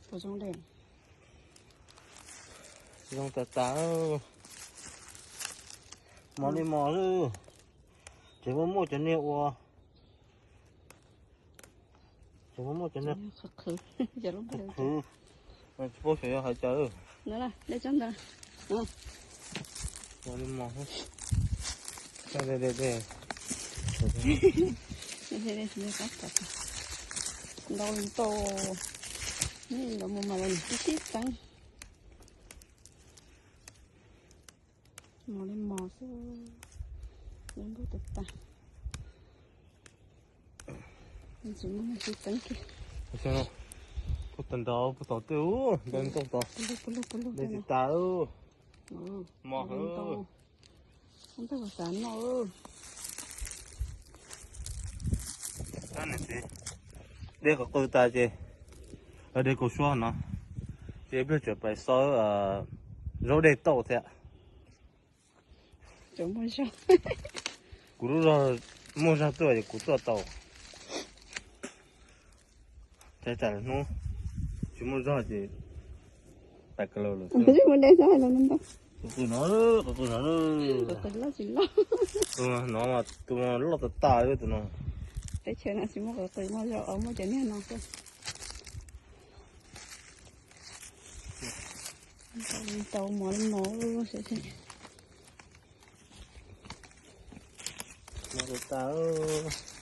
Puas zoo de? Zoo tas tas. Mos li mos lawm. Ces muaj muaj cov niag ua, ces muaj muaj cov niag qhwv, tsis paub xyov yog hais cas. Mos li mos. Ntau ntau, nws mus mas los nws tib tib txeeb. Mos li mos xwb, zoo nkauj tas tas. Tsis muaj tib txeeb kiag. Puag ta nrad, puag tom tej, ntau ntau tod. Pus lug pus lug pus lug, de tsis tas. Mos ntau, ntau xav noj. De qhov qw tas ces, de kaus suab no, ces ib pliag tseem pais xauj zaub dej tauj thiab. Kuv lub zog muaj zog tuaj ces kuv tuaj tau. Tsam hnub tsis muaj zog ces pais ka laus lawm. Qw no, qw no, tus no loj tas tas tus no. Teb chaws no tsis muaj qw, muaj zog, muaj cov niag no xwb. Tau mos li mos. Mos tas tas.